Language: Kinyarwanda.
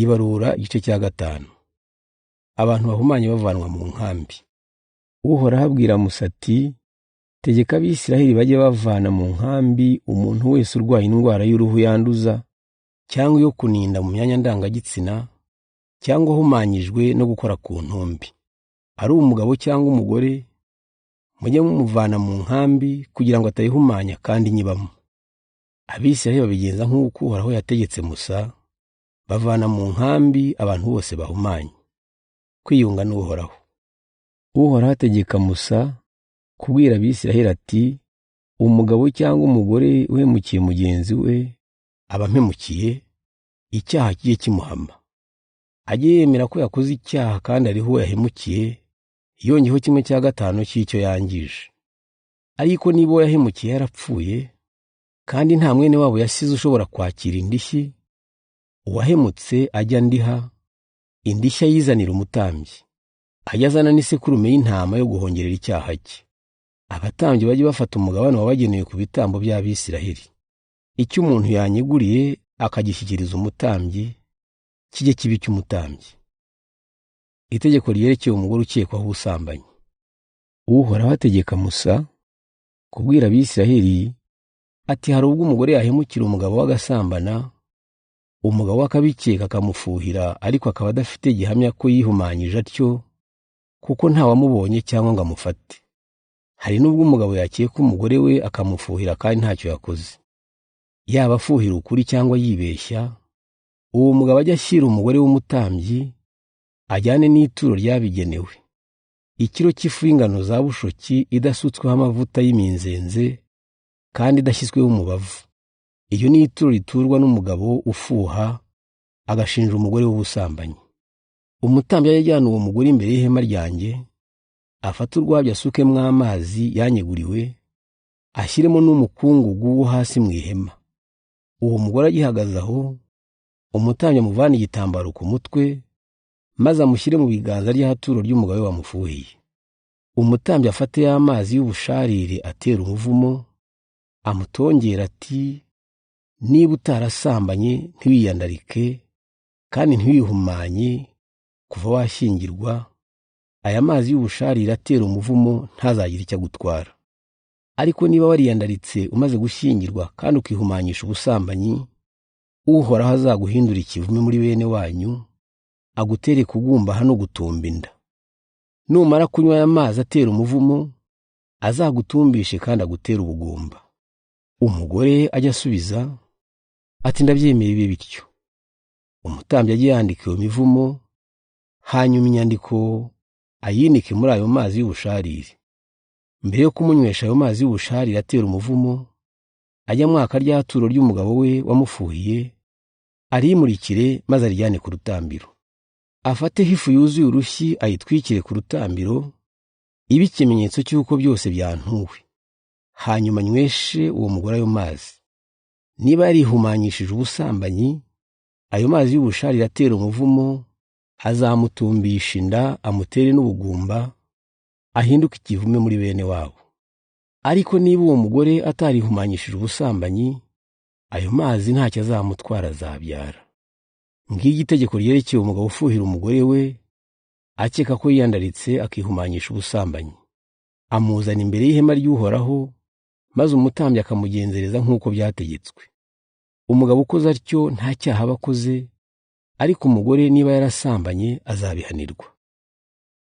Ibarura igice cya 5. Abantu bahumanye bavanwa mu nkambi. Uhoraho abwira Musa ati: Tegeka Abisiraheli bajye bavana mu nkambi umuntu wese urwaye indwara y'uruhu yanduza, cyangwa iyo kuninda mu myanya ndangagitsina, cyangwa uhumanyijwe no gukora ku ntumbi. Ari umugabo cyangwa umugore, mujye mumuvana mu nkambi kugira ngo atayihumanya kandi nyibamo. Abisiraheli babigenza nk'uko Uhoraho yategetse Musa, bavana mu nkambi abantu bose bahumanye. Kwiyunga n'Uhoraho. Uhoraho ategeka Musa kubwira Abisiraheli ati: umugabo cyangwa umugore uhemukiye mugenzi we aba ampemukiye, icyaha kijye kimuhama. Ajye yemera ko yakoze icyaha kandi ariho uwo yahemukiye, yongeyeho 5/5 cy'icyo yangije. Ariko niba uwo yahemukiye yarapfuye, kandi nta mwene wabo yasize ushobora kwakira indishyi, uwahemutse ajya andiha, indishyi ayizanira umutambyi. Ajya azana n'isekurume y'intama yo guhongerera icyaha cye. Abatambyi bajye bafata umugabane wabagenewe ku bitambo by'Abisiraheli. Icyo umuntu yanyeguriye akagishyikiriza umutambyi, kijye kiba icy'umutambyi. Itegeko ryerekeye umugore ukekwaho ubusambanyi. Uhoraho ategeka Musa kubwira Abisiraheli ati: hari ubwo umugore yahemukira umugabo we agasambana, umugabo we akabikeka akamufuhira, ariko akaba adafite gihamya ko yihumanyije atyo, kuko ntawamubonye cyangwa ngo amufate. Hari n'ubwo umugabo yakeka umugore we akamufuhira kandi ntacyo yakoze. Yaba afuhira ukuri cyangwa yibeshya, uwo mugabo ajya ashyira umugore w'umutambyi, ajyane n'ituro ryabigenewe, ikiro cy'ifu y'ingano za bushoki idasutsweho amavuta y'iminzenze kandi idashyizweho umubavu. Iyo ni ituro riturwa n'umugabo ufuha agashinja umugore w'ubusambanyi. Umutambyi ajya ajyana uwo mugore imbere y'ihema ryanjye, afate urwabya asukemo amazi yanyeguriwe, ashyiremo n'umukungugu wo hasi mu ihema. Uwo mugore agihagaze aho, umutambyi amuvane igitambaro ku mutwe, maze amushyire mu biganza ry'ahaturo ry'umugabo wamufuhiye. Umutambyi afate y'amazi y'ubusharire atera umuvumo, amutongera ati: niba utarasambanye ntiwiyandarike kandi ntiwihumanye kuva washyingirwa, aya mazi y'ubusharire atera umuvumo ntazagire icyo agutwara. Ariko niba wariyandaritse umaze gushyingirwa kandi ukihumanyisha ubusambanyi, Uhoraho azaguhindura ikivume muri bene wanyu, agutere kugumbaha no gutumba inda. Numara kunywa aya mazi atera umuvumo, azagutumbishe kandi agutere ubugumba. Umugore ajya asubiza ati: ndabyemeye bibe bityo. Umutambyi ajye yandika iyo mivumo, hanyuma inyandiko ayinike muri ayo mazi y'ubusharire. Mbere yo kumunywesha ayo mazi y'ubusharire atera umuvumo, ajya mwaka rya turo ry'umugabo we wamufuhiye, arimurikire maze arijyane ku rutambiro. Afateho ifu yuzuye urushyi ayitwikire ku rutambiro, ibe ikimenyetso cy'uko byose byantuwe. Hanyuma anyweshe uwo mugore ayo mazi. Niba yarihumanyishije ubusambanyi, ayo mazi y'ubusharire atera umuvumo azamutumbisha inda, amutere n'ubugumba, ahinduke ikivume muri bene wabo. Ariko niba uwo mugore atarihumanyishije ubusambanyi, ayo mazi ntacyo azamutwara, azabyara. Ngiryo itegeko ryerekeye umugabo ufuhira umugore we akeka ko yiyandaritse akihumanyisha ubusambanyi. Amuzana imbere y'ihema ry'Uhoraho, maze umutambyi akamugenzereza nk'uko byategetswe. Umugabo ukoze atyo nta cyaha aba akoze, ariko umugore niba yarasambanye azabihanirwa.